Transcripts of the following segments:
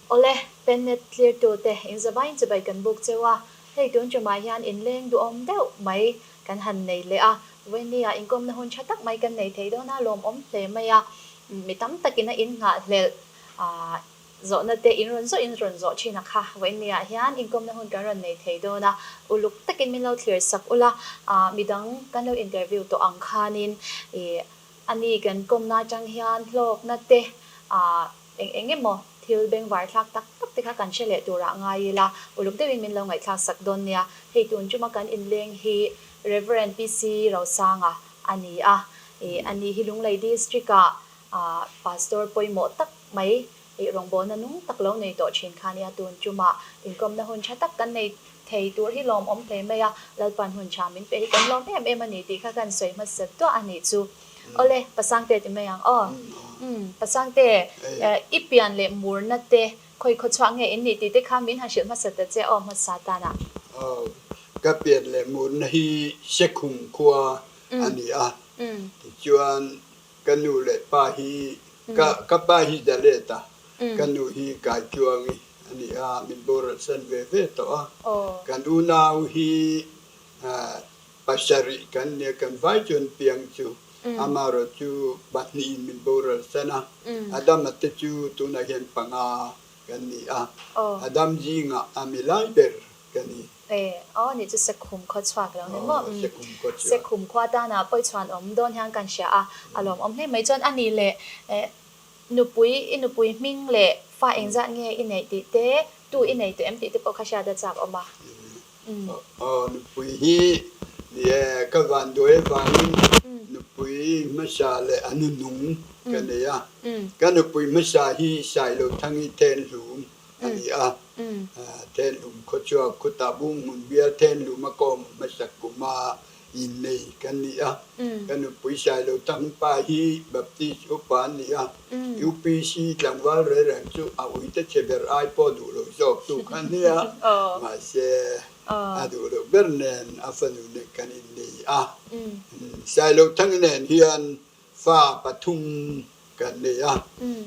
Awle, Pennet tlirtute inzavain chibai kan buk cheu a, hei tun tumah hian inleng duhawm deuh mai kan han nei leh a, vawinia inkawmna hun tha tak mai kan nei thei dawn a, lawmawm hle mai a, mi tam takin a innghahhlelh zawhna te in rawn zawh in rawn zawh thin a kha, vawinia hian inkawmna hun kan rawn nei thei dawn a, uluk takin min lo thlir sak ula, midang kan lo interview tawh ang khanin ih a ni kan kawmna atang hian hlawkna te ah. Eng eng emaw thil bengvar thlak tak tak te kha kan hre leh turah ngai ila, uluk deuhin min lo ngaihthlak sak dawn nia. Hei tun tuma kan inleng hi Rev. PC Rosanga a ni a, ih a ni hi Lunglei District ah Pastor pawimawh tak mai ih rawngbawlna nung tak lo nei tawh thin kha nia. Tun tuma inkawmna hun tha tak kan nei thei tur hi lawmawm hle mai a, Lalpan hun tha min pe hi kan lawm em em a ni tih kha kan sawi hmasa duah a nih chu. Awle, Pasangte ti mai ang aw. Umm, Pasangte, i pian leh murna te khawi khaw chhuah nge in nih tih te kha min han hrilh hmasa ta che aw hmasa tanah. Aw, ka pian leh murna hi Sekhum khua a ni a, tichuan ka nu leh pa hi, ka ka pa hi Dalet a, ka nu hi Kaitluangi a ni a, min boral san ve ve tawh a. Kan unau hi Pasarih kan nia kan vai chuan piang chu amarawh chu pahnihin min boral san a, Adama te chu tunah hian panga kan ni a, Adam zingah a mi lai ber ka ni. E, aw nih chu Sekhum khua chhuak lo ni maw? Sekhum khua chhuak. Sekhum khua tanah pawi chhuan awm dawn hian kan hria a, a lawmawm hle mai. Chuan a nih leh nupui, i nupui hming leh fa engzat nge i neih tih te, tu i nei tawh em tih te pawh kha hriat a chak awm a. Aw nupui hi ni e, ka vanduai avangin nupui hmasa leh a nunung ka nei a. Ka nupui hmasa hi Sailothangi Thenhlum a ni a, Thenhlum khawchhuak khutah Bunghmun bial Thenhlum a kawm hmasak kuma innei kan ni a. Ka nupui Sailothang pa hi Baptist upa an ni a, UPC tlangval reng reng chu a uite chhe ber ai pawh duh lo zawk tu kha a nia, mahse a duh loh ber nen a fanu nen kan innei a. Sailothang nen hian fa pathum kan nei a,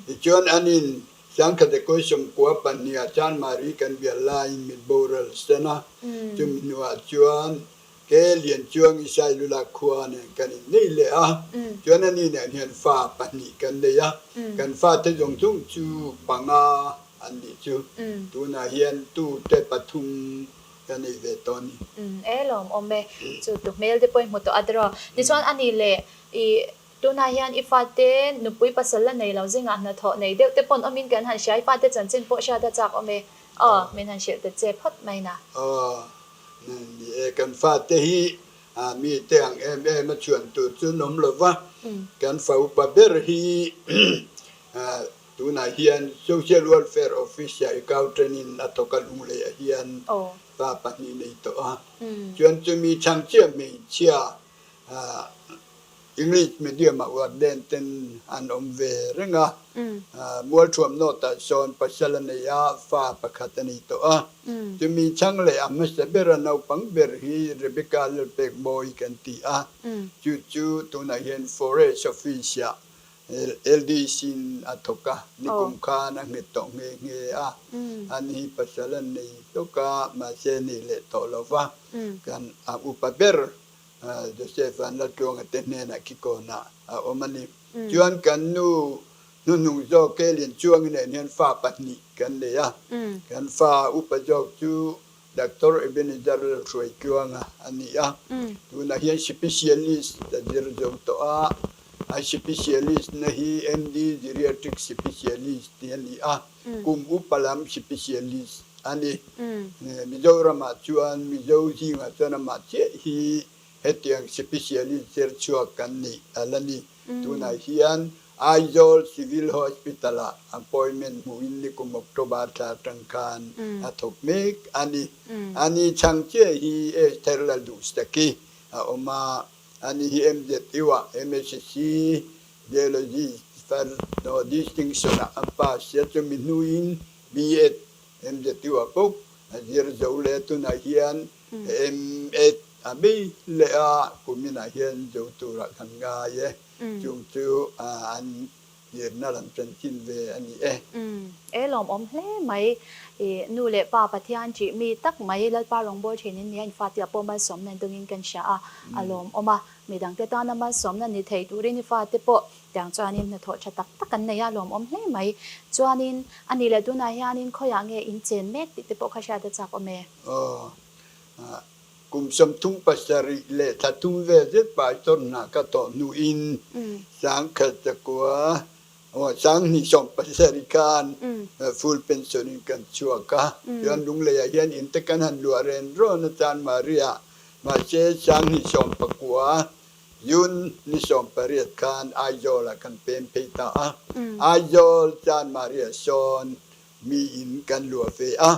tichuan anin Sangkhate Kawisawmkua pahniha Chanmari kan bial laiin min boral sen a, chumi hnuah chuan Ke lian chuang i Sailula khua nen kan innei leh a, chuan ani nen hian fa pahnih kan nei a, kan fate zawng zawng chu panga an nih chu. Tunah hian tute pathum ka nei ve tawh a ni. E lawmawm e, chu tu hmel te pawh i hmu tawh a tiraw. Tichuan ani leh i tunah hian i fate nupui pasal la nei lo zingah hnathawh nei deuh te pawn awmin kan han hria, i fate chanchin pawh hriat a chak awm e. Aw, min han hrilh ta che phawt mai na. Aw, ni e, kan fate hi mite ang em em a chhuan tur chu an awm lo va, kan fa upa ber hi tunah hian Social Welfare Office-ah i kau ṭenin a thawk a, Lungleiah hian fa pahnih nei tawh a, chuan chumi chhangchhia hmeichhia English medium ah warden ten an awm ve reng a, Mualthuam North ah sawn pasal a nei a, fa pakhat a nei tawh a. Chumi chhang leh a hmasa ber a naupang ber hi Rebecca Lalpekmawi kan ti a, chu chu tunah hian Forest Office ah LDC in a thawk a, nikum khan a nghet tawh nghe nghe a, ani hi pasal a nei tawk a, mahse a nei leh tawh lo va, kan a upa ber Joseph an la tluanga te hnenah khi kawnah a awm a ni. Chuan kan nu hnuhnung zawk Kelin Chuangi nen hian fa pahnih kan nei a. Kan fa upa zawk chu Doctor Ebenezer Lalhruaitluanga a ni a. Tunah hian Specialist a zir zo tawh a. A Specialist na hi MD Geriatric Specialist tih a ni a. Kum upa lam Specialist a ni. Mizoramah chuan Mizo zingah chuan amah chiah hi hetiang specialist zir chhuak kan nih a la ni. Tunah hian Aizawl Civil Hospital-ah appointment hmuhin nikum October thla atang khan a thawk mek a ni. Ani chhang chiah hi Esther Lalduhsaki a awm a, ani hi MZU-ah MSc Biology first distinction-ah a pass a, chumi hnuin B.Ed MZU ah bawk a zir zo leh tunah hian M.Ed a bei leh a, kuminah hian zo turah kan ngai e. Chung chu an Zirna lam chanchin ve a ni e. Umm, e lawmawm hle mai. I nu leh pa Pathian ṭih mi tak mai Lalpa rawngbâwl ṭhin in nia infa tia pawh malsawmna in dawngin kan hria a, a lawmawm a. Midangte tana malsawmna ni thei turin i fate pawh tiang chuanin hnathawh ṭha tak tak an nei a, lawmawm hle mai. Chuanin a nih leh tunah hianin khawiah nge in chen mek tih te pawh kha hriat a chak awm e. Aw, Kum 37 leh thla thum vel zet pastor hna ka tawh hnuin sangkhat zakua sanghnih 17 khan full pension in kan chhuak a. Chuan Lungleiah hian in te kan han luah ren rawn a Chanmari-ah. Mahse sanghnih 19 June ni 18 khan Aizawl-ah kan pem phei ta a. Aizawl Chanmari-ah sawn Mi in kan luah ve a,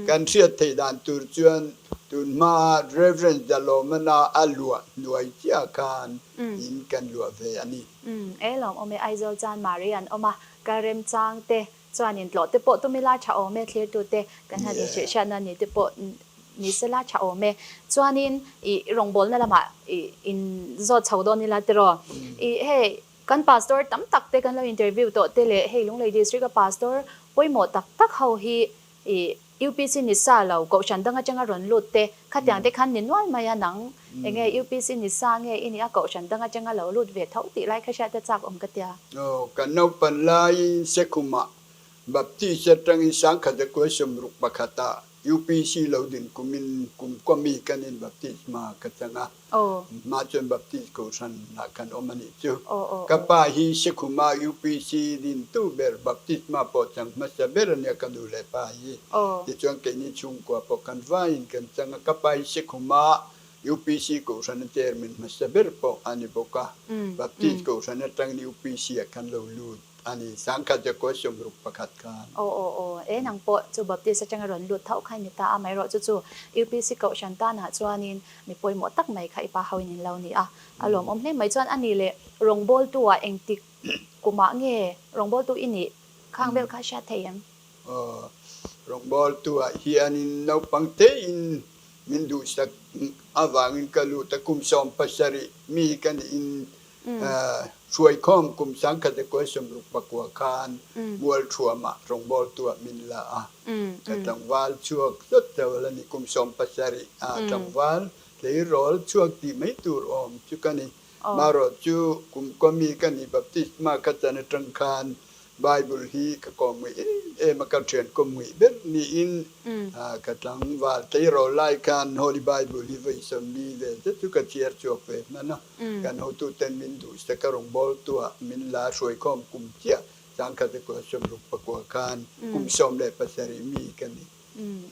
kan hriat theih dan tur chuan tun hmaa Rev. Zalawmana a luah hnuai chiah khan in kan luah ve a ni. Umm, e lawm awm e, Aizawl chuan Mari an awm a, kal remchang te chuan intlawh te pawh tum ila tha awm e, thlirtu te kan han inhrilh hriatna ni te pawh ni sela tha awm e. Chuanin i rawngbawlna lamah i in zawt chho dawn ila tiraw? I hei Kan pastor tam tak te kan lo interview tawh te leh hei Lunglei District a pastor pawimawh tak tak ho hi ih UPC ni sa lo kohhran dang atanga rawn lut te khatiang te khan ni nual mai a nang enge UPC ni sa nge i nih a kohhran dang atanga lo lut ve tho tih lai kha hriat a chak awm ka tia. Aw kan naupan laiin Sekhumah Baptist atangin sangkhat a kuai 61 ah UPC lo din kumin kum kawmi kan in baptisma ka chang a. Hma chuan Baptist Kohhran ah kan awm a nih chu. Ka pa hi Sekhuma UPC dintu ber baptisma pawh chang hmasa ber a nia ka nu leh pa hi. Tichuan keini chhungkua pawh kan vaiin kan chang a. Ka pa hi Sekhuma UPC Kohhrana chairman hmasa ber pawh a ni bawk a. Baptist Kohhran atangin UPC ah kan lo lut. A ni, sangkhat zakua 61 khan. Aw aw aw, e nang pawh chu Baptist atanga rawn lut tho kha i ni ta a, amaherawh chu chu UPC kohhran tanah chuanin mi pawimawh tak mai kha i pa hoin in lo ni a, a lawmawm hle mai. Chuan a ni leh rawngbawltu ah engtik kumah nge rawngbawltu i nih khang vel kha a hriat thei em? Aw, rawngbawltu ah hianin naupang tein min duhsak avangin ka lut a, kum 17 mi ka nihin Hruaikhawm kum 1969 khan Mualthuamah rawngbawltuah min la a, ka tlangval chhuak zet zauh a ni. Kum 17 ah tlangval tleirawl chhuak tih mai tur awm chu ka ni. Marawh chu kum kawmi ka ni baptisma ka chan atang khan Bible hi ka kawm ngui em em a, ka thian kawm ngui ber niin ka tlangval tleirawl lai khan Holy Bible hi vawi 40 vel zet chu ka chhiar chhuak ve hman a. Kan hotuten min duhsak a rawngbawltuah min la hruaikhawm kum chiah 1969 khan kum 17 mi ka ni.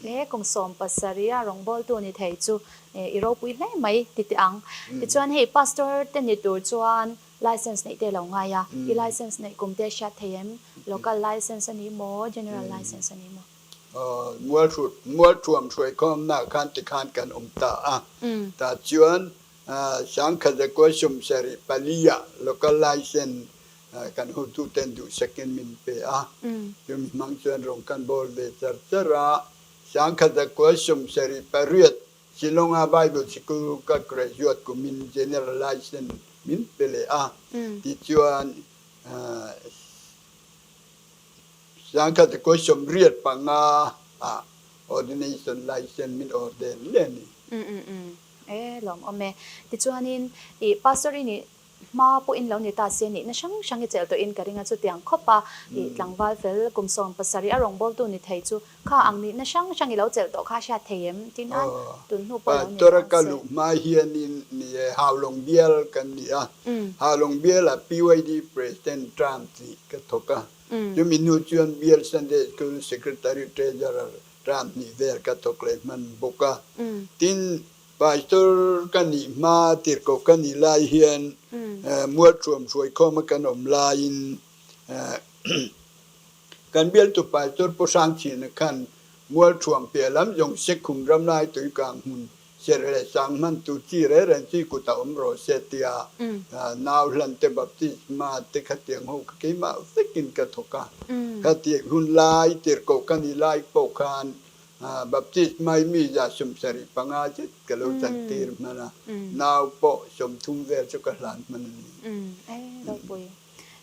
He kum 17 a rawngbawltu ni thei chu i ropui hle mai ti teh ang. Tichuan hei pastor te ni tur chuan license neih te lo ngai a, i license neih kum te hriat thei em? Local license a ni maw, general license a ni maw? Mualthuam hruaikhawmna khan tikhan kan awm ta a, tah chuan 1974 ah local license kan hotuten duhsakin min pe a, chumi hmang chuan rawng kan bawl ve char char a. 1978 Shillong-a Bible Sikul ka graduate kumin general license min pe leh a, tichuan 1985 ah ordination license min ordain leh a ni. E lawm awm e. Tichuanin i pastor i nih hma pawhin lo ni ta se nihna hrang hrang i chelh tawhin ka ring a, chutiang khawp a i tlangval fel kum 17 a rawngbawltu ni thei chu kha ang nihna hrang hrang i lo chelh tawh kha a hriat thei em? Tin a tun hnu pawh lo ni Pastor a ta ka se. luh hma hianin ni e Haulawng bial kan ni a, Haulawng bialah PYD President term tih ka thawk a, chumi hnu chuan bial Sunday School Secretary Treasurer Ram hnih vel ka thawk leh hman bawk a. Tin, Pastor ka nih hma tirhkoh ka nih lai hian Mualthuam hruaikhawma kan awm laiin kan bialtu Pastor Pu Hrangchhina khan Mualthuam piah lam zawng Sekhum ramlai tuikang hmun serh leh sang hmantu chi reng reng chi kutah awm rawh se tia nau hlan te baptisma te khatiang ho kha keimah vekin ka thawk a. Khatiang hun lai tirhkoh ka nih lai pawh khan baptisma hi mi 75 zet ka lo chantir hman a, nau pawh 30 vel chu ka hlan hman a ni. Ropui.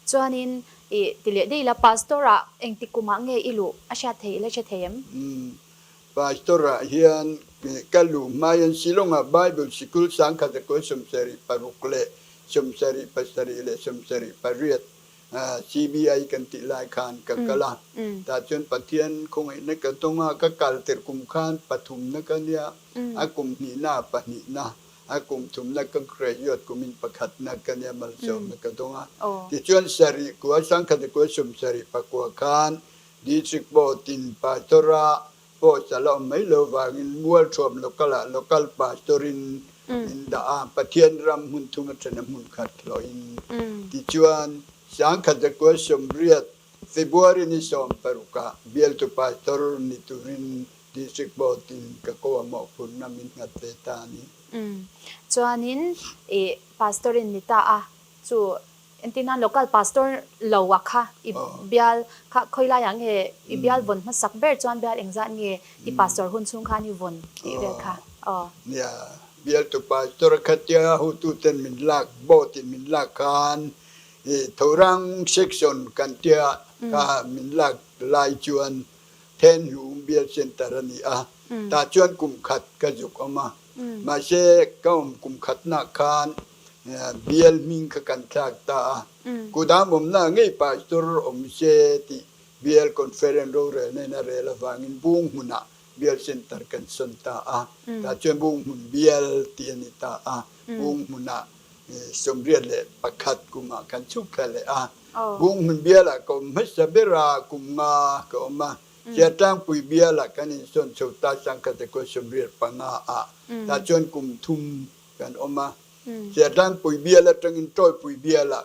Chuanin. I ti leh daih ila, Pastor ah engti kumah nge i luh a hriat thei ila hre thei em? Umm, Pastor ah hian ka luh hma hian Shillong ah Bible sikul 1976 leh 77 leh 78 CBI kan tih lai khan ka kal a, tah chuan Pathian khawngaihna ka dawng a, ka kal tirh kum khan pathumna ka nia, a kum hnihna ah pahnihna, a kum thumna ka graduate kumin pakhatna ka nia malsawmna ka dawng a. Tichuan sarih kua 1974 khan District Board in Pastor a Post a la awm mai lo vangin Mualthuam Local ah Local Pastor in min dah a, Pathian ram hmun thum atana hmun khat hlawhin. Tichuan 1980 February ni 16 ah bialtu Pastor ni turin District Board in ka ko a mawhphurhna min nghat ve ta a ni. Chuanin i Pastor in ni ta a, chu Entirnan local pastor lo a kha i bial kha khawi laiah nge i bial vawn hmasak ber chuan bial engzat nge i pastor hun chhung khan i vawn tih vel kha aw. Nia, bialtu pastor a khatia hotuten min lak board in min lak khan i Thorang section kan tia kha min lak lai chuan Thenhlum bial center a ni a, tah chuan kum khat ka zuk awm a, mahse ka awm kum khatnah khan Bial hming kha kan thlak ta a, kudam awmna ngei pastor awm se tih Bial Conference rorelna in a rel avangin Bung hmunah Bial Centre kan sawn ta a, tah chuan Bung hmun Bial tih a ni ta a, Bung hmunah 81 kumah kan chhuk thla leh a, Bung hmun Bialah ka awm hmasa ber a, kum nga ka awm a, Chiatlangpui Bialah kan insawn chho ta 1985 ah, tah chuan kum thum kan awm a. Chiatlangpui bial atangin Tawipui bialah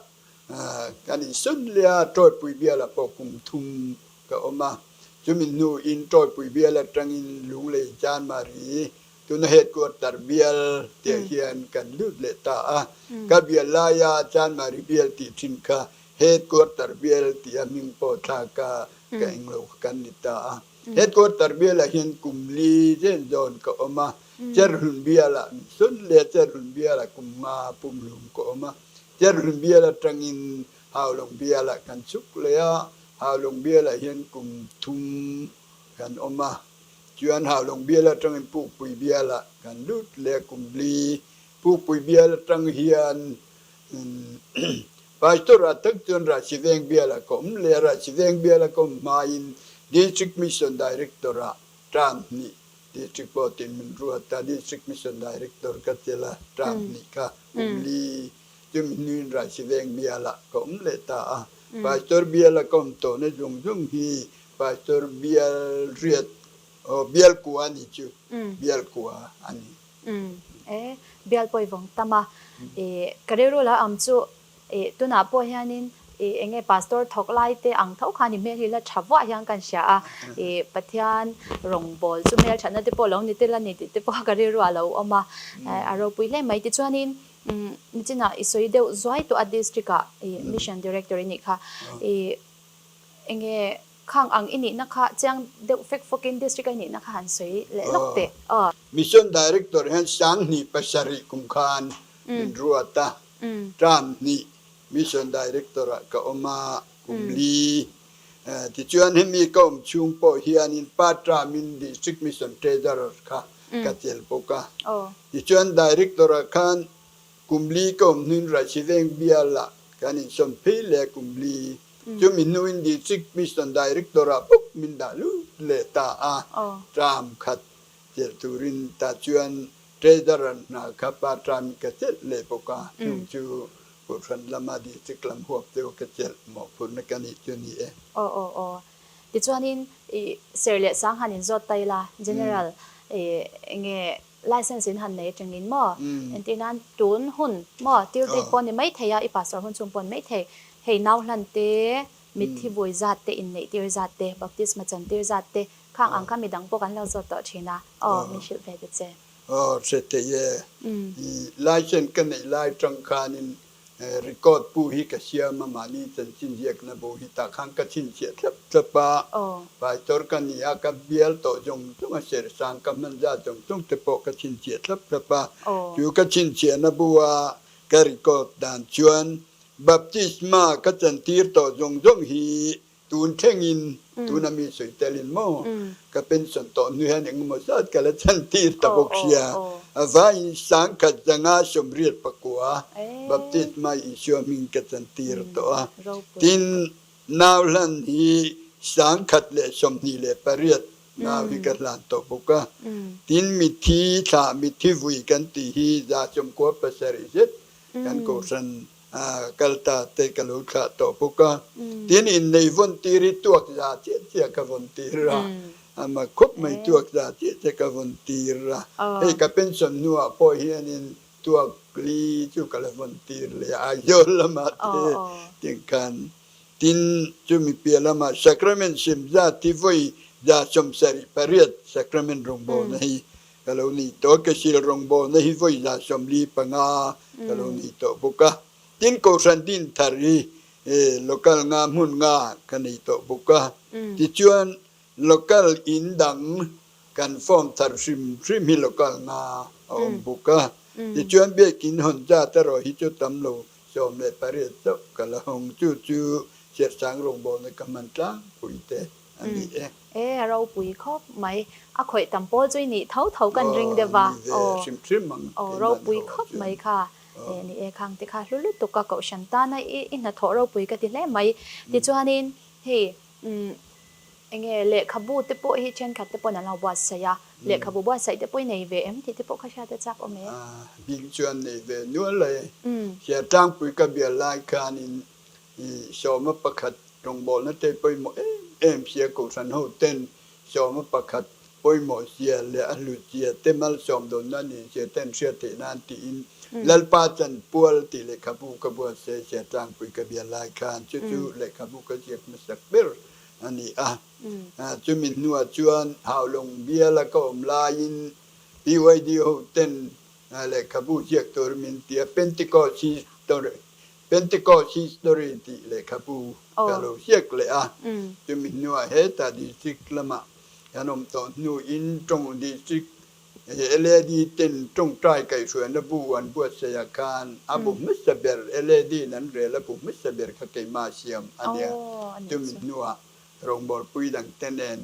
kan insawn leh a, Tawipui bialah pawh kum thum ka awm a. Chumi hnuin Tawipui bial atangin Lunglei Chanmari tuna headquarter bial tih hian kan lut leh ta a. Ka bial laia Chanmari bial tih thin kha headquarter bial tih a hming pawh thlak a ka englo kha kan ni ta a. Headquarter bialah hian kum li zen zawn ka awm a. Cherhlun bialah min sawn leh a, Cherhlun bialah kum nga pumhlum ka awm a. Cherhlun bial atangin Haulawng bialah kan chhuk leh a, Haulawng bialah hian kum thum kan awm a. Chuan Haulawng bial atangin Pukpui bialah kan lut leh a kum li. Pukpui bial atang hian Pastor ah tak chuan Rahsiveng bialah ka awm leh a, Rahsiveng biala ka awm hmain District Mission Director ah term hnih District pawh tin min ruat a, District Mission Director ka tel a, term hnih kha kum li chumi hnuin Raisiveng bialah ka awm leh ta a. Pastor biala ka awm tawhna zawng zawng hi Pastor bial riat, aw bial kua a ni chu, bial kua a ni. Umm e, bial pawh i vawng tam a, i ka rilru lo ang chu I tunah pawh hianin i enge pastor thawk lai te ang tho khan i hmel hi la tha vuah hian kan hria a, i Pathian rawngbawl chu hmel thatna te pawh lo ni tel a ni tih te pawh ka rilru ah lo awm a, a ropui hle mai. Tichuanin nichinah i sawi deuh zuai tawh a district ah i mission director i nih kha, i enge khang ang i nihna kha chiang deuh fek fawkin district a i nihna kha han sawi leh lawk teh. Mission director hian 2007 kum khan min ruat a. Term hnih Mission Director ah ka awm a, kum li. Tichuan hemi ka awm chhung pawh hianin part term in District Mission Treasurer kha ka chelh bawk a. Tichuan Director ah khan kum li ka awm hnuin Raisiveng bial ah kan insawm phei leh a kum li. Chumi hnuin District Mission Director ah bawk min dah lut leh ta a, term khat chelh turin tah chuan Treasurer hna kha part time ka chelh leh bawk a, chung chu Kohhran lama district lam huap deuh ka chelh mawhphurhna ka nih chu ni e. Aw aw aw. Tichuanin i ser leh sang han inzawt ta ila, General i enge license in han nei atangin maw? Entir nan tun hun maw till date pawh ni mai thei a, i pastor hun chhung pawh ni mai thei, hei nau hlan te, mitthi vui zat te, inneih tir zat te, baptisma chan tir zat te, Khang ang kha midang pawh kan lo zawt tawh thin a, aw min hrilh ve ta che. Aw hre thei e, i license ka neih lai tang khanin record pu hi ka siam a, mahni chanchin ziakna bu hi tah khan ka chhinchhiah thlap thlap a, pastor ka ni a, ka bial tawh zawng zawng a, sersang ka hman zat zawng zawng te pawh ka chhinchhiah thlap thlap a, chu ka chhinchhiahna bu a ka record dan chuan. Baptisma ka chantir tawh zawng zawng hi tun thlengin tuna mi sawi telin maw ka pension tawh hnu hian engemaw zat ka la chantir ta bawk sia. A vaiin sangkhat zanga 84 Baptisma Isua hming ka chantir tawh a. Tin, nau hlan hi 1028 nau hi ka hlan tawh bawk a. Tin, mithi thlah mithi vui kan tih hi 97 zet kan kohhran kal ta te ka lo thlah tawh bawk a. Tin, innei vawn tir hi tuak za chiah chiah ka vawn tir a, ama khawp mai tuak za chiah chiah ka vawn tir a. Hei ka pension hnuah pawh hianin tuak li chu ka la vawn tir leh a, Aizawl lamah te tiang khan. Tin, chumi piah lamah Sacrament sem zat hi vawi 78 Sacrament rawngbawlna hi ka lo nei tawh a, Kesil rawngbawlna hi vawi 45 ka lo nei tawh bawk a. Tin, Kohhran din thar hi local nga hmun nga ka nei tawh bawk a. Tichuan, local in dang kan form thar hrim hrim hi local nga a awm bawk a. Tichuan, biakin hawn zat erawh hi chu tam lo 18 chauh ka la hawng. Chu chu Serchang rawngbawlna ka hman tlangpui te a ni e. E, a ropui khawp mai. A khawih tam pawl chu i nih tho tho kan ring deuh a. Aw, ni ve hrim hrim ang Aw, ropui khawp mai kha. E, ni e, khang te kha hlu lutuk a kohhran tana i hnathawh ropui ka ti hle mai. Tichuanin hei umm enge lehkhabu te pawh hi thenkhat te pawhin an lo buatsaih a, lehkhabu buatsaih te pawh i nei ve em tih te pawh kha hriat a chak awm e. A, bik chuan nei ve nual e. Siatlangpui ka bial lai khanin I 11 rawngbawlna te pawimawh em em sia Kohhran ho ten 11 pawimawh zia leh a hlut zia te malsawm dawnna nih zia te an hriat theih nan tiin Lalpa chanpual tih lehkhabu ka buatsaih sia tlangpui ka bial lai khan chu chu lehkhabu ka ziak hmasak ber a ni a. Chumi hnuah chuan Haulawng biala ka awm laiin PYD ho ten lehkhabu ziak tur min ti a, Pentecost history Pentecost History tih lehkhabu ka lo ziak leh a, chumi hnuah hetah district lamah kan awm tawh hnuin tawng district LAD ten tawngtai kaihhruaina bu an buatsaih ah khan a bu hmasa ber LAD in an rel a bu hmasa ber kha keimah siam a nia. Chumi hnuah rawngbawlpui dangte nen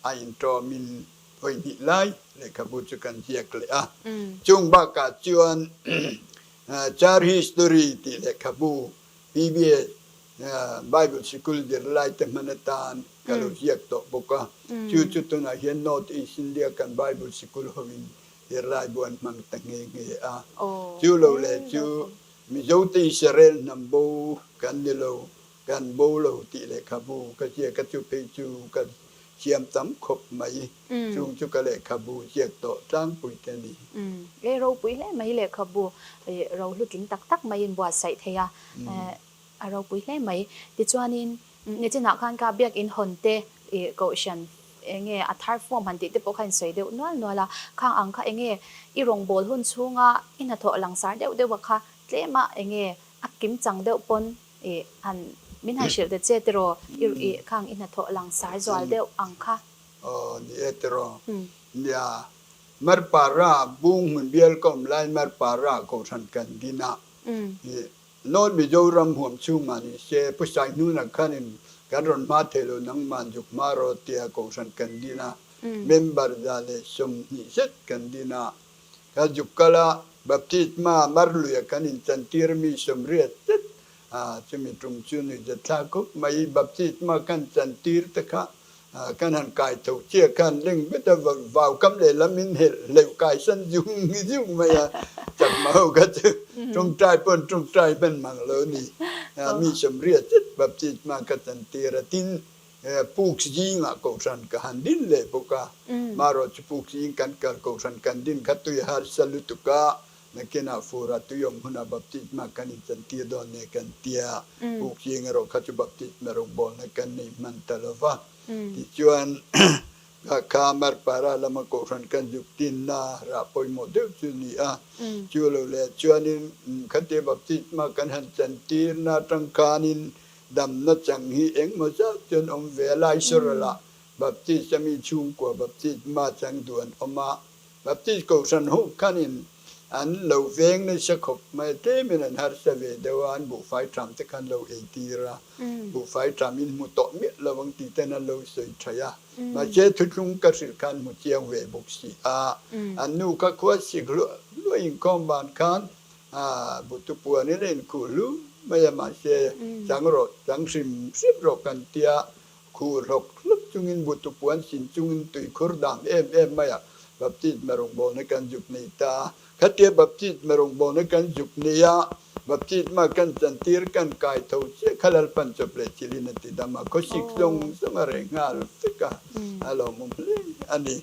a intawmin vawi hnih lai lehkhabu chu kan ziak leh a. Chung bakah chuan Char History tih lehkhabu PBS Bible Sikul zirlaite hman atan ka lo ziak tawh bawk a. Chu chu tunah hian North East India kan Bible Sikul hoin zirlai bu an hmang ta nghe nghe a. Chu lo leh chu Mizote Israel hnam bo kan ni lo, kan bo lo tih lehkhabu ka ziak a, chu phei chu ka siam tam khawp mai. Chung chu ka lehkhabu ziak tawh tlangpui te a ni. E ropui hle mai lehkhabu rohlu tling tak tak maiin buatsaih thei a, a ropui hle mai. Tichuanin nichinah khan ka biakin hawn te kohhran enge a thar form han tih te pawh kha in sawi deuh nual nual a, khang ang kha enge i rawngbâwl hun chhunga i hnathawh langsar deuh deuh a kha tlema enge a kimchang deuh pawn i han min han hrilh ta che tiraw i khang i hnathawh langsar zual deuh ang kha. Aw ni e tiraw. Nia, Marpara bung hmun bial ka awm lai Marpara kohhran kan din a, i North Mizoram huam chhungah ni se Pu Saihnuna khanin kan rawn hma thei lo nangman zuk hma rawh tia kohhran kan din a, member 120 zet kan din a, ka zuk kal a, Baptisma Marluia kan inchantir mi 80 zet a, chumi tum chu nuihzathlak khawp mai, Baptisma kan chantir te kha Kan han kai tho chiah khan leng bet a vau kam lehlam in helh hleuh kai san zung zung mai a, chakma ho kha chu tawngtai pawn tawngtai hman mang lo a ni. Mi 80 zet baptisma ka chantir a, tin puk zingah kohhran ka han din leh bawk a, marawh chu puk zing kan kal kohhran kan din kha tui harsa lutuk a, Nakinah fur a tuiawm hunah baptisma kan inchantir dawn nia kan tia, puk zing erawh kha chu baptisma rawngbawlna kan nei hman ta lo va. Tichuan, kha kha Marpara lama kohhran kan zuk tinna rah pawimawh deuh chu ni a. Chu lo leh chuanin khatia baptisma kan han chantirna atang khanin damna chang hi engmaw zat chuan awm ve a, Laisoralah Baptist a mi chhungkua baptisma chang duh an awm a. Baptist Kohhran ho khanin An lo veng nasa khawp mai, tlemin an harsa ve deuh a, an buhfai ṭham te kha an lo eitir a, buhfai ṭham in hmu tawh miah lo ang tih ten an lo sawi ṭhaih a, mahse thuthlung ka hrilh khan hmu chiang ve bawk si a, an nu kha khua sik hluah hluah inkhawm van khan butu puanin a inkhuh hlu mai a, mahse chang rawh, chang hrim hrim rawh kan tia, Khuh hlawk hlawk chungin butu puan sin chungin tuikhur dam em em mai a, Baptisma rawngbawlna kan zuk nei ta a. Khatia Baptisma rawngbawlna kan zuk nei a, Baptisma kan chantir kan kai tho chiah kha Lalpan chawp leh thilin a ti dam a, khawsik zawng zawng a reh nghal vek a, a lawmawm hle a ni.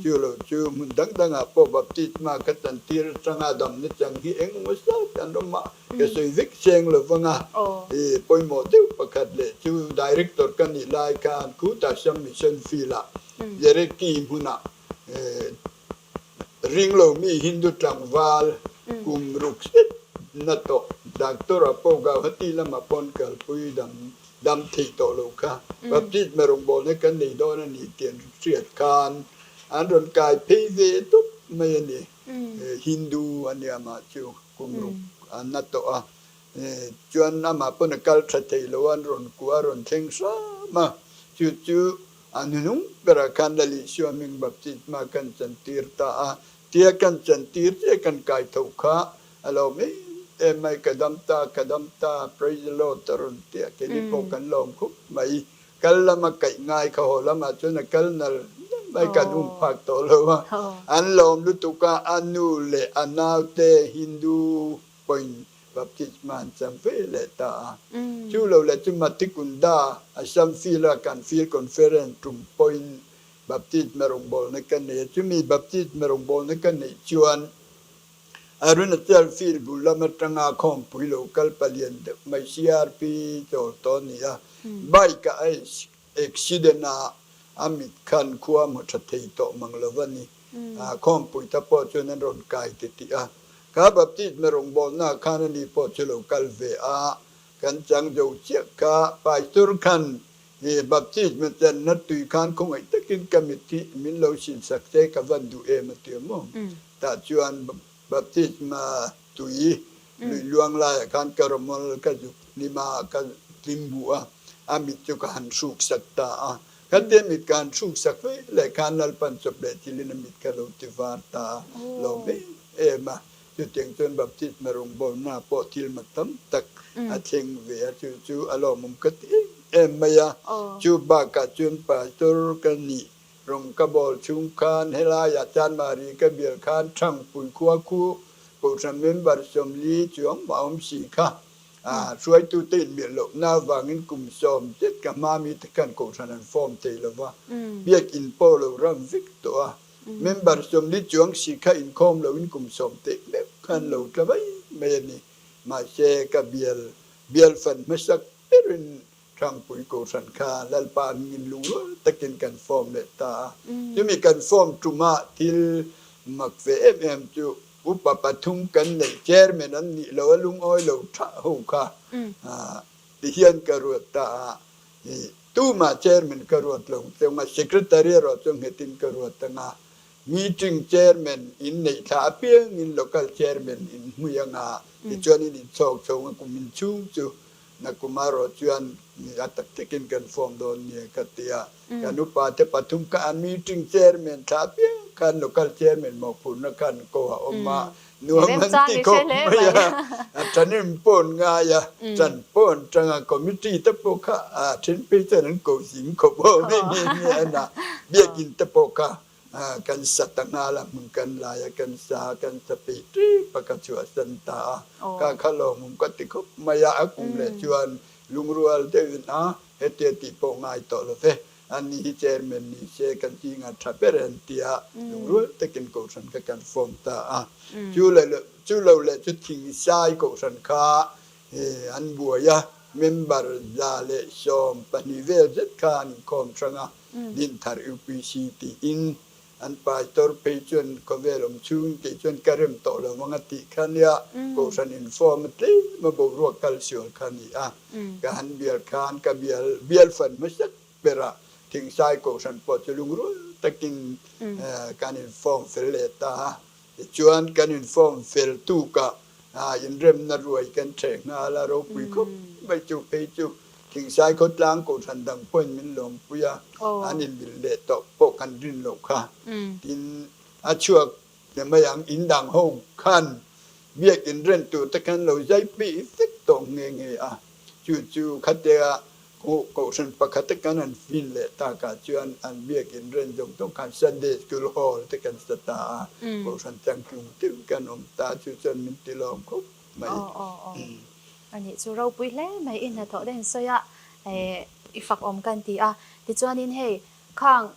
Chu lo chu hmun dang dangah pawh Baptisma ka chantir atanga damna chang hi eng emaw zat an awm a, Ka sawi vek seng lo vang a, i pawimawh deuh pakhat leh chu Director ka nih lai khan Khuta Siam Mission Field-ah Yereki hmunah ringlo mi Hindu tlangval kum ruk zet na tawh Doctor a pawh Gauhati lamah pawn kalpui dam dam thei tawh lo kha Baptisma rawngbawlna kan nei dawn a ni tih an hriat khan an rawn kai phei ve tawp mai a ni. Hindu a nia mah chu. Kum ruk a na tawh a, chuan amah pawn a kal tha thei lo a, an rawn kuah a rawn thleng hram a, chu chu a hnuhnung berah khan Lal Isua hming baptisma kan chantir ta a, tia kan chantir chiah kan kai tho kha a lo awm em em mai, ka dam ta, ka dam ta, praise the Lord a rawn ti a, keini pawh kan lawm khawp mai. Kal lama kaih ngai kha haw lamah chuan a kal nal nal mai, kan um phak tawh lo a. An lawm lutuk a, a nu leh a naute Hindu pawhin baptisma an chang ve leh ta a. Chu lo leh chu Matikunda, Assam Field-a kan Field Conference tum pawhin baptisma rawngbawlna ka nei a. Chumi baptisma rawngbawlna ka neih chuan Arunachal Field bul lam atanga khawmpui lo kal palian deuh mai CRP chawl tawh a ni a. Bike a accident a, a mit khan khua hmu tha thei tawh mang lo va ni. Khawmpui ta pawh chuan an rawn kai ti tih a. Kha Baptisma rawngbawlna khan ani pawh chu lo kal ve a, kan chang zo chiah kha Pastor khan He baptisma channa tui khan khawngaih takin ka mit hi min lo sinsak se ka van duh em a ti a maw? Tah chuan baptisma tui lui luang laiah khan ka rawmawl ka zuk hlim a, ka tlim buh a, a mit chu ka han hruksak ta a. Khatia mit ka han hruksak ve leh khan Lalpan chawp leh thilin a mit kha lo ti var ta a, lo em em a. Chutiang chuan baptisma rawngbawlna pawh thil mak tam tak a thleng ve a, chu chu a lawmawm ka ti em em mai a. Chu bakah chuan pastor ka nih rawng ka bawl chhung khan helaiah Chanmari ka bial khan Thangpui khua khu Kohhran member 40 chuang mah awm si kha hruaitute inmiah lohna avangin kum sawm zet ka hma mite khan Kohhran an form thei lo va, biakin pawh lo ram vek tawh a. Member 40 chuang si kha inkhawm loin kum sawm teh meuh khan lo tla mai mai a ni. Mahse, ka bial bial fan hmasak berin Thangpui Kohhran kha Lalpa hmingin lungrual takin kan form leh ta a. Chumi kan form tumah thil mak ve em em chu upa pathum kan neih chairman an nih lo a lungawi lo thah ho kha tihian ka ruat ta a. Tumah chairman ka ruat lo ang a, secretary erawh chu nghetin ka ruat ang a. Meeting chairman in neih thla apiangin local chairman in hmui ang a, tichuan in inchhawk chho ang a, kum inchhung chu nakum erawh chuan a tak takin kan form dawn nia ka ti a. Kan upa te pathum kha a meeting chairman thla apiang khan local chairman mawhphurhna khan ko a awm a, Nuam an ti khawp mai a, a thanem pawh an ngai a, chan pawh an tang a, committee te pawh kha a then phei chuan an ko zing khawp aw nge nge nge a na, biakin te pawh kha kan sa ta nghal a, hmun kan lai a, kan sa a, kan sa peih tep a, ka chhuahsan ta a, kha kha lawmawm ka ti khawp mai a, a kum leh chuan lungrual deuhin a hetia tih pawh ngai tawh lo ve. Ani hi chairman ni se kan zingah tha ber an ti a, lungrual takin kohhran kha kan form ta a. Chu leh chu lo leh chu Thingsai kohhran kha an buai a, member 112 vel zet kha an inkhawm hrang a, Dinthar UPC tiin an pastor phei chuan khawvel awm chhung tih chuan ka rem tawh lo vang a tih kha nia, kohhran inform a tlem a boruak kal sual kha a ni a. Ka han bial khan ka bial bial fan hmasak ber a, Thingsai kohhran pawh chu lungrual takin kan inform fel leh ta a. Tichuan kan inform fel tukah inremna ruai kan ṭheh nghal a, ropui khawp mai chu phei chu Thingsai khawtlang kohhran dang pawhin min lawmpui a, an inmil leh tawh pawh kan rin loh kha. Tin, a chhuak Ti mai ang, in dang ho khan biakin rent tur te khan lo zai pih vek tawh nghe nghe a, chu chu khatia kohhran pakhat te kan han fin leh takah chuan an biakin rent zawng zawng khan Sunday School Hall te kan sa ta a, kohhran changtlung deuh kan awm ta, chu chuan min ti lawm khawp mai. Aw aw aw, a nih chu ropui hle mai i hnathawh te in sawi a, i fak awm kan ti a, tichuanin hei Khang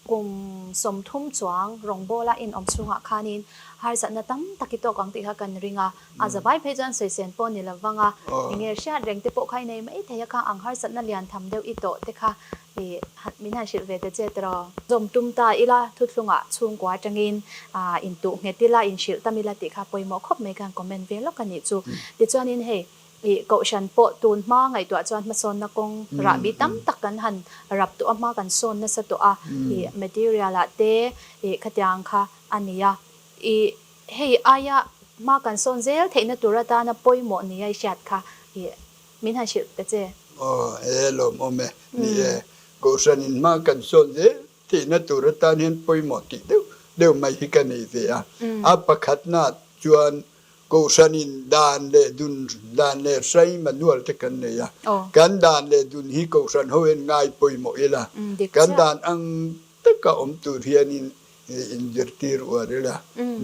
kum 30 chuang rawngbawla inawm chhungah khanin harsatna tam tak i tawk ang tih kha kan ring a, a zavai phei chuan sawisên pawh ni lo vang a, enge hriat reng te pawh kha i nei mai thei a, khang ang harsatna lian tham deuh i tawh te kha i min han hrilh ve ta che tiraw. Zawm tum ta ila thuthlungah chhungkua atangin intuh nghet ila, inhrilh tam ila tih kha pawimawh khawp mai khan comment ve lawk a nih chu. Tichuanin hei Ih, kohhran pawh tun hma ngaihtuah chuan hmasawnna kawng rahbi tam tak kan han rap tawh a, hma kan sawn nasa tawh a, ih, material ah te ih khatiang kha a ni a. Ih, hei aia hma kan sawn zel theihna tur atana pawimawh nia i hriat kha, ih, min han hrilh ta che. Aw, he lawmawm e. Ni e, kohhranin hma kan sawn zel theihna tur atan hian pawimawh tih deuh deuh mai hi ka nei ve a. A pakhatna chuan Kohhranin dan leh dun, dan leh hrai manual te kan nei a. Kan dan leh dun hi kohhran ho hian ngai pawimawh ila, kan dan ang taka awm tur hianin inzirtir uar ila,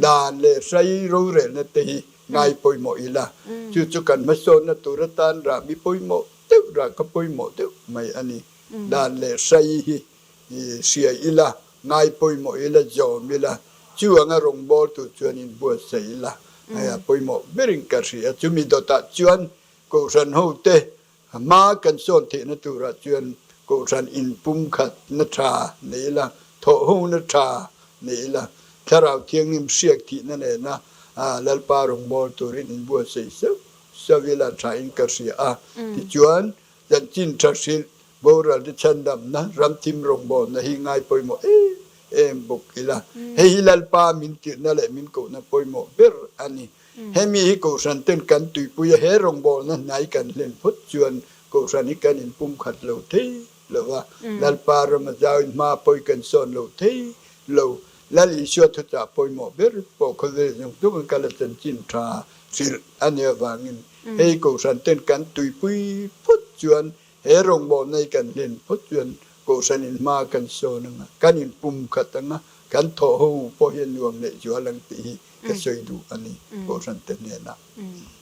dan leh hrai rorelna te hi ngai pawimawh ila, chu chu kan hmasawnna tur atan rahbi pawimawh deuh, rahka pawimawh deuh mai a ni. Dan leh hrai hi I hria ila, ngai pawimawh ila, zawm ila, chu anga rawngbawltu tur chuan inbuatsaih ila, hei a pawimawh berin ka hria. Chumi dawtah chuan Kohhran hote hma kan sawn theihna turah chuan Kohhran inpumkhatna tha nei ila, thawhhona tha nei ila, Thlarau Thianghlim hriak thihna nena Lalpa rawngbâwl turin inbuatsaih sauh sauh ila thain ka hria a. Tichuan, chanchin tha hrilh Boral te chhandamna, ramthim rawngbawlna hi ngai pawimawh em em bawk ila. Hei hi Lalpa min tirhna leh min kohna pawimawh ber a ni. Hemi hi Kohhran ten kan tuipui a, he rawngbawlna hnai kan hlen phawt chuan Kohhran hi kan inpumkhat lo thei lo va, Lalpa rama zauin hma pawi kan sawn lo thei lo. Lal Isua thuchah pawimawh ber pawh khawvel zawng zawng a kal a chanchin tha hrilh a nih avangin hei Kohhran ten kan tuipui phawt chuan He rawngbawlna hi kan hlen phawt chuan Kohhran in hma kan sawn ang a, kan in pum khat ang a, kan thawh ho pawh hi a nuam leh zual ang tih hi ka sawi duh a ni Kohhran te hnenah.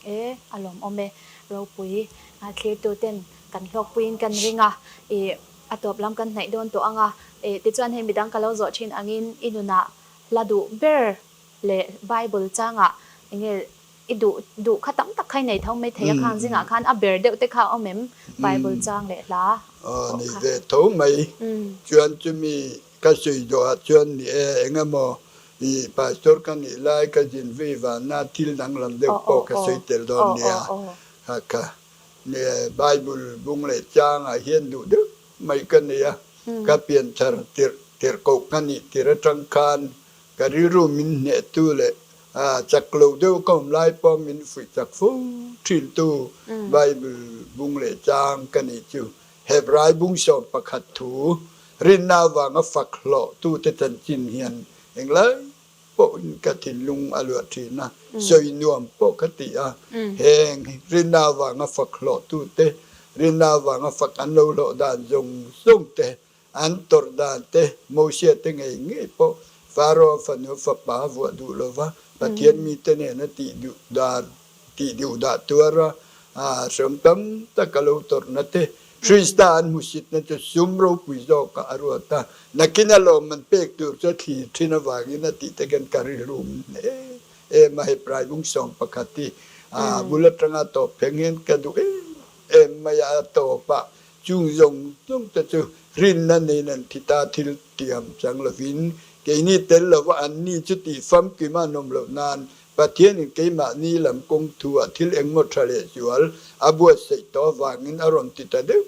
E, a lawmawm e. Ropui thlirtu ten kan hlawkpuiin kan ring a, i a tawp lam kan hnaih dawn tawh ang a, e tichuan hei midang ka lo zawh thin angin i nunah hla duh ber leh Bible changah enge I duh duh kha tam tak kha i nei tho mai thei a khang zingah khan a ber deuh te kha a awm em Bible chang leh hla pawh kha. Ni ve tho mai chuan chumi ka sawi zawhah chuan ni e eng emaw i pastor ka nih lai ka zin vei vana thil danglam deuh pawh ka sawi tel dawn nia kha kha ni e Bible bung leh changah hian duh deuh mai ka nei a ka pianthar tirh tirhkoh ka nih tir atang khan Ka rilru min hnehtu leh chak lo deuh ka awm lai pawh min fuih chak fo thintu Bible bung leh chang ka nih chu. Hebrai bung 11 thu rinna avanga fak hlawhtute chanchin hian englai pawhin ka thinlung a luah thin a, sawi nuam pawh ka ti a. Heng rinna avanga fak hlawhtute, rinna avanga fak an lo hlawh dan zawng zawng te An tawrh dan te, Mosia te ngei ngei pawh Pharaoh fanu fapa a vuah duh lo va, Pathian mite nena tih duh dan, tih duh dah tuar a, hram tam tak a lo tawrhna te, Krista an hmusitna chu sum ropui zawkah a ruat a, nakin a lawmman pek tur chu a thlir thin avangin a tih te khan ka rilrum em em a, Hebrai bung 11 hi a bul atanga tawp pheng hian ka duh em em mai a, a tawp a. Chung zawng zawng te chu rinna nen an thi ta thil tiam chang lovin keini tel lova anni chu tih famkim a an awm loh nan Pathianin keimahni lam kawng thu ah thil engmaw tha leh zual a buatsaih tawh avangin a rawn ti ta deuh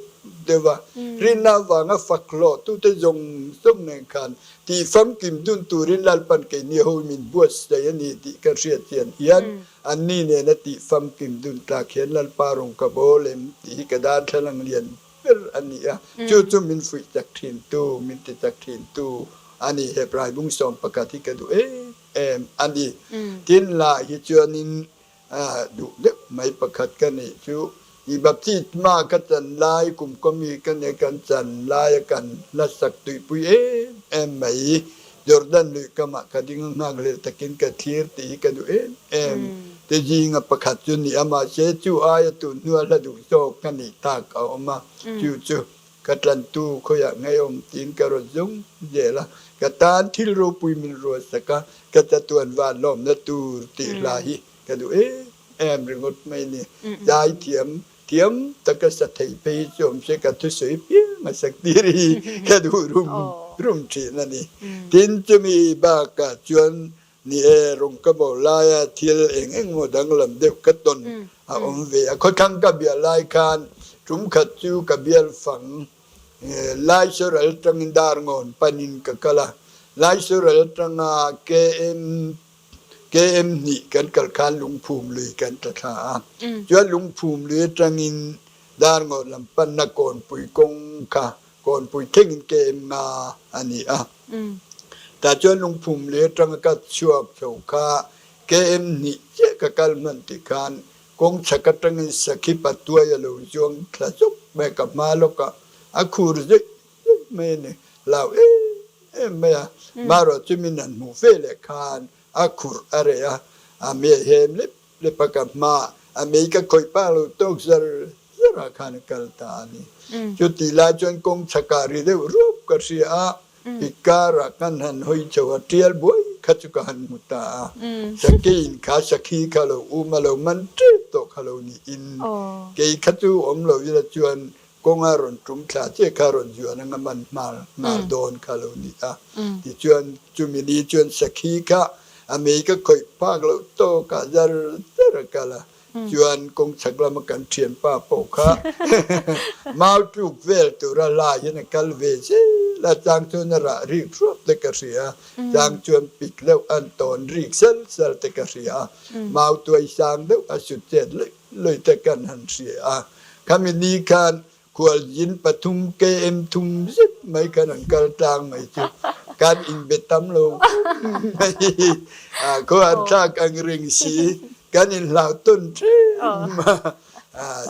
deuh a, rinna avanga fak hlawhtute zawng zawng nen khan tih famkim dun turin Lalpan keini ho min buatsaih a ni tih ka hriat chian hian anni nena tih famkim dun tlak hian Lalpa rawn ka bawl em tih hi ka darthlalang lian ber a ni a, chu chu min fuih chak thintu, min ti chak thintu a ni. Hebrai bungsawm pakhat hi ka duh em em a ni. Tin lah hi chuanin duh deuh mai pakhat ka nih chu i baptisma ka chan lai kum kawmi ka nia kan chan laia kan hlasak tuipui em em mai Jordan lui kamah ka ding a nghakhlel takin ka thlir tih hi ka duh em em te zinga pakhat chu ni a mahse chu aia tun hnua hla duh zawk ka nih tak a awm a chu chu ka tlantu khawiah ngeiawm tiin ka rawn zung zel a ka tan thil ropui min ruatsak a Ka chatuan van lawmna tur tih hla hi ka duh em em ringawt mai ni. Zaithiam thiam taka sa thei phei hi chu awm se ka thusawi piang a sak tir hi ka duh rum rum thin a ni. Tin chumi bakah chuan ni e rawng ka bo laia thil eng eng maw danglam deuh ka tawn a awm ve a. Khawthlang ka bial lai khan tum khat chu ka bial fang Laisoral atangin Darngawn panin ka kal a, Laisoral atanga KM KM hnih kan kal khan Lungphum lui kan tla thla a. Chuan Lungphum lui atangin Darngawn lam panna Kawnpui kawng kha Kawnpui thlengin KM nga a ni a. Tah chuan Lungphum lui atanga ka chhuak chho kha KM hnih chiah ka kal hman tih khan Kawng chhak atangin sakhi patuai a lo zuang thla zuk mai a, ka hma lawkah a khur zeih zeih mai a ni. Hlau em em mai a, marawh chu min han hmuh ve leh khan a khurh a reh a, a mei hem lep lep a, ka hma a mei ka khawih pah lo tawk zar zar ah khan a kal ta a ni. Chutih lai chuan kawng chhakah ri deuh rup ka hria a, I karah kan han hawi chho a, tial buai kha chu ka han hmu ta a. Sakeiin kha sakhi kha lo um a lo man tep tawh kha lo niin kei kha chu awm lo ila chuan kawnga rawn tum thla che kha rawn zuan anga man hmal nghal dawn kha lo ni a. Tichuan chumi ni chuan sakhi kha a mei ka khawih phak loh tawkah zar zar a kal a. Chuan kawng chhak lama kan thianpa pawh kha mau tluk vel tura la hian a kal ve zel a, chang chuan a rah rik hruap te ka hria, chang chuan pik deuh an tawn rik sal sal te ka hria a, mau tuai sang deuh a sut chet luih luih te kan han hria a. Khami ni khan Khualzin pathum KM thum zet mai khan an kal tlang mai chu kan inbe tam lo mai. Khuan thlak ang ring si kan inhlau tawn ṭhem a.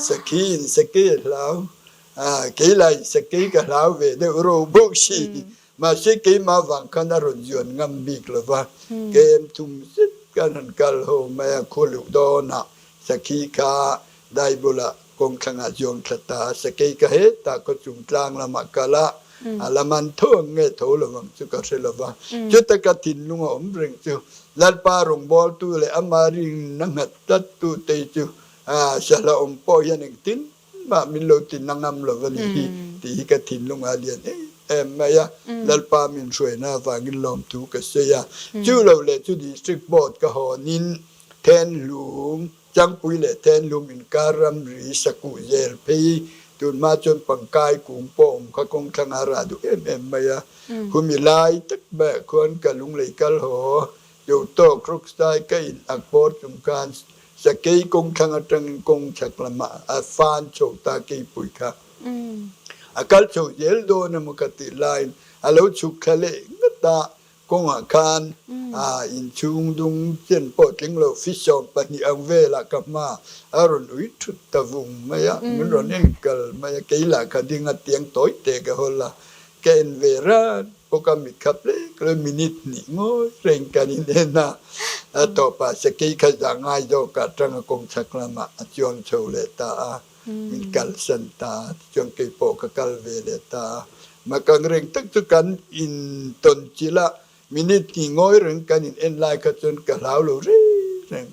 Sakhi in sakei a hlau, kei lah in sakei ka hlau ve deuh ro bawk si. Mahse keimah vang khan a rawn zuan ngam bik lo va, KM thum zet kan han kal ho mai a, khaw luh dawnah sakhi kha dai bulah kawngthlangah zuang thla ta a, sakei ka hetah khaw chung tlang lamah kal a, a lam an tho ang nge tho lo ang chu ka hre lo va. Chuta ka thinlung a awm reng chu Lalpa rawngbawltu leh ama rinna nghat tlattu te chu sahla awm pawh hian engtin mah min lo ti na ngam lo va nih hi tih hi ka thinlung a lian em em mai a, Lalpa min hruaina avangin lawmthu ka sawi a. Chu lo leh chu District Board ka hawnin Thenhlum, Changpui leh Thenhlum inkar ramri sakuh zel phei tunhma chuan pangkai kung pawh awm kha kawng thlanga rah duh em em mai a. Khumi lai tak maiah khuan ka lunglei kal haw Yo tawk Rockstar ka in ak bawr chung khan sakei kawng thlang atangin kawng chhak lamah a fan chho ta keipui kha a kal chho zel dawn emaw ka tih laiin a lo chhuk thla leh ngat a, kawngah khan inchhung dung chen pawh tling lo fisawm pahnih ang velah ka hma a rawn ui thut ta vung mai a, min rawn enkal mai a, kei lah ka ding a tiang tawi te ka hawl a, ka en ve ran. Bawk a mit khap lek lek minute hnih ngawi reng kan in en a, a tawpah sakei kha zah ngai zawk ah tang a kawng chhak lamah a chuang chho leh ta a, min kalsan ta a, tichuan kei pawh ka kal ve leh ta a. Makang reng tak chu kan in tawn chilh a, minute hnih ngawi reng kan in en lai kha chuan ka hlau lo reng reng.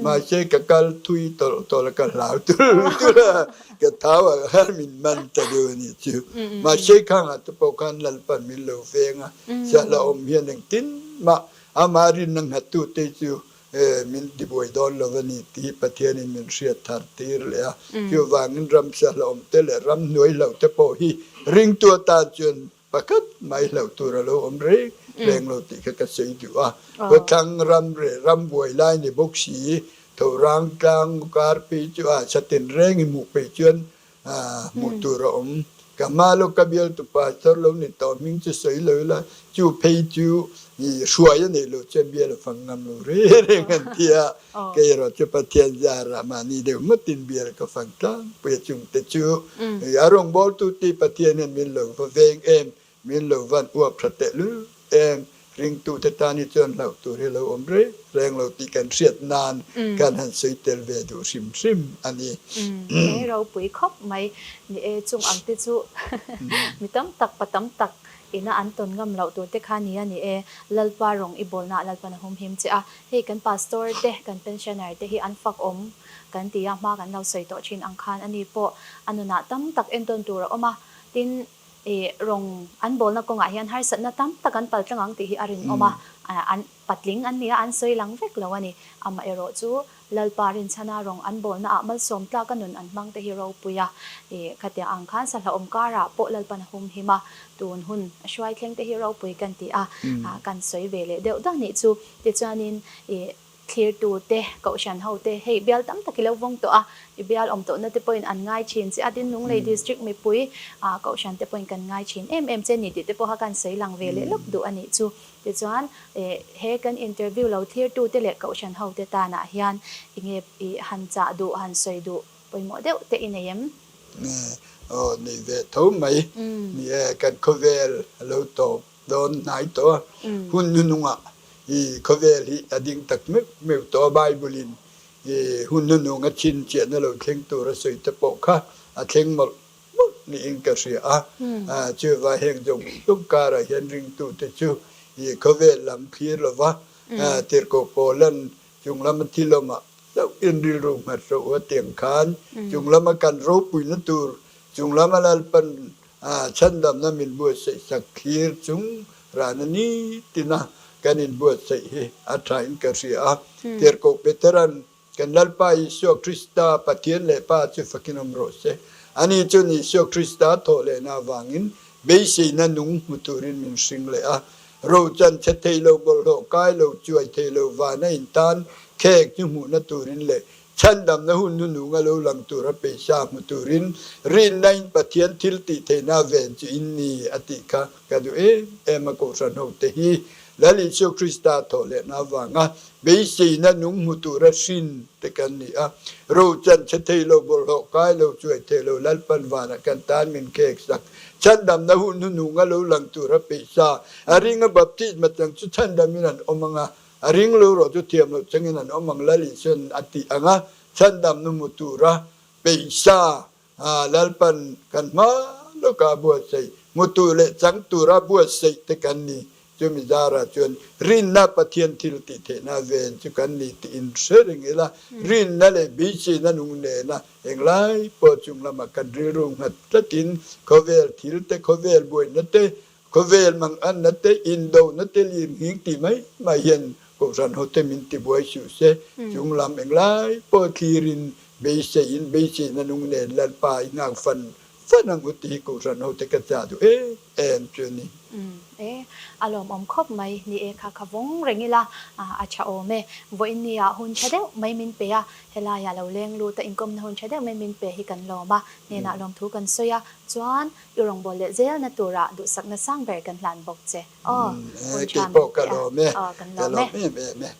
Mahse ka kal thui tawlh tawlh a, ka hlau tulh tulh a, ka thau a khan min man ta deuh a nih chu. Mahse khangah te pawh khan Lalpan min lo veng a, sahla awm hian engtin mah amah rinna nghattu te chu Min tibuai dawn lo a ni tih Pathianin min hriat thar tir leh a. Chuvangin ramsa hlauhawm te leh ramhnuai hlauh te pawh hi ringtu atan chuan pakhat mai hlauh tur a lo awm reng reng lo tih kha ka sawi duh a. Khawthlang ram leh ram buai lai ni bawk si, Thorang tlang kar phei chu a chatin reng i hmuh peih chuan hmuh tur a awm. Ka hma lawk ka bialtu pastor lo ni tawh hming chu sawi lo ila, chu phei chu hruai a neih loh chuan bial a fang ngam lo reng reng an ti a, kei erawh chu Pathian zarah mahni deuh ngawtin bial ka fang tlangpui a chungte chu a rawngbawltu ti Pathian hian min lo va veng em Min lo van uap tha tehlul em, ringtute tan hi chuan hlauh tur hi lo awm reng reng lo tih kan hriat nan kan han sawi tel ve duh hrim hrim a ni. He ropui khawp mai ni e, chung ang te chu mi tam tak pa tam tak ina an tawn ngam loh tur te kha ni a ni e, Lalpa rawng i bawlna ah Lalpan a humhim che a, hei kan pastor te kan pensioner te hi an fak awm kan ti a, hma kan lo sawi tawh thin ang khan ani pawh a nunah tam tak entawn tur a awm a, tin I rawng an bawlna kawngah hian harsatna tam tak an pal tlang ang tih hi a rinawm a, an patling an ni a, an sawi lang vek lo a ni. Amaherawh chu Lalpa rinchhana rawng an bawlna ah malsawm tlaka nun an hmang te hi ropui a, i khatiang ang khan sahlawm karah pawh Lalpan a humhim a, tun hun a hruai thleng te hi ropui kan ti a, kan sawi ve leh deuh dak nih chu. Tichuanin i Thlirtu te, Kohhran ho te, hei bial tam tak i lo vawng tawh a, i bial awm tawhna te pawhin an ngai thin che a, tin Lunglei District mipui Kohhran te pawhin kan ngai thin em em che ni tih te pawha kan sawi lang ve leh lawk duh a nih chu. Tichuan, he kan interview lo thlirtu te leh Kohhran ho te tanah hian i nge i han chah duh, han sawi duh pawimawh deuh te i nei em? Aw, nei ve tho mai. Ni e, kan khawvel a lo tawp dawn hnai tawh a, hun hnuhnungah i khawvel hi a ding tak meuh meuh tawh a, Bible in i hun hnuhnung a chhinchhiahna lo thleng tur a sawi te pawh kha a thleng mawlh mawlh niin ka hria a, chuvang heng zawng zawng karah hian ringtute chu i khawvel lam thlir lova tirhkoh Paulan chung lama thil awmah hlauh in rilru nghat rawh u a tiang khan chung lama kan ropuina tur chung lama Lalpan Chhandamna min buatsaih sak thlir chung rana nitina kan inbuatsaih hi a thain ka hria a. Tirhkoh Petera'n, Kan Lalpa Isua Krista, Pathian leh Pa chu fakin awm rawh se. Ani chuan Isua Krista thawhlehna avangin beiseina nung hmu turin min hring leh a. Rochan chhe thei lo, bawlhhlawh kai lo, chuai thei lo, vana intan khek chu hmuhna turin leh Chhandamna hun hnuhnung a lo lang tura peisa hmu turin rinnain Pathian thil tih theihna ven chu in ni a tih kha ka duh em em a Kohhran hote hi Lal Isua Krista thawh lehna avanga beiseina nung hmu tura hrin te kan ni a. Rochan chhe thei lo, bawlhhlawh kai lo, chuai thei lo Lalpan vanah kan tan min khek sak. Chhandamna hun hnuhnung a lo lang tura peisa a ringa baptisma chang chu chhandamin an awm anga A ring lo rawh chu thiam loh changin an awm ang Lal Isuan a tih ang a, chhandam nu hmu tura peihsa Lalpan kan hma lawka a buatsaih, hmu tur leh chang tura buatsaih te kan ni. Chumi zarah chuan rinna Pathian thil tih theihna ven chu kan ni tih in hre reng ila, rinna leh beiseina nung nena englai pawh chung lamah kan rilru nghat tlatin khawvel thil te, khawvel buaina te, Khawvel manganna te, indona te lirnghing tih mai mai hian Kohhran hote min tibuai suh se. Chung lam englai pawh thlirin beiseiin beiseina nung nen Lalpa i nghak fan fan ang u tih hi Kohhran hote ka chah duh em em chu a ni. E, a lawmawm khawp mai. Ni e, kha kha vawng reng ila a tha awm e. Vawiin ni ah hun tha deuh mai min pe a, helaiah lo leng lut a inkawmna hun tha deuh mai min pe hi kan lawm a, hnenah lawmthu kan sawi a, chuan I rawngbâwl leh zelna tura duhsakna sang ber kan hlan bawk che. Aw, hun tha min pe a. Aw, kan lawm e. Ka lawm em em e.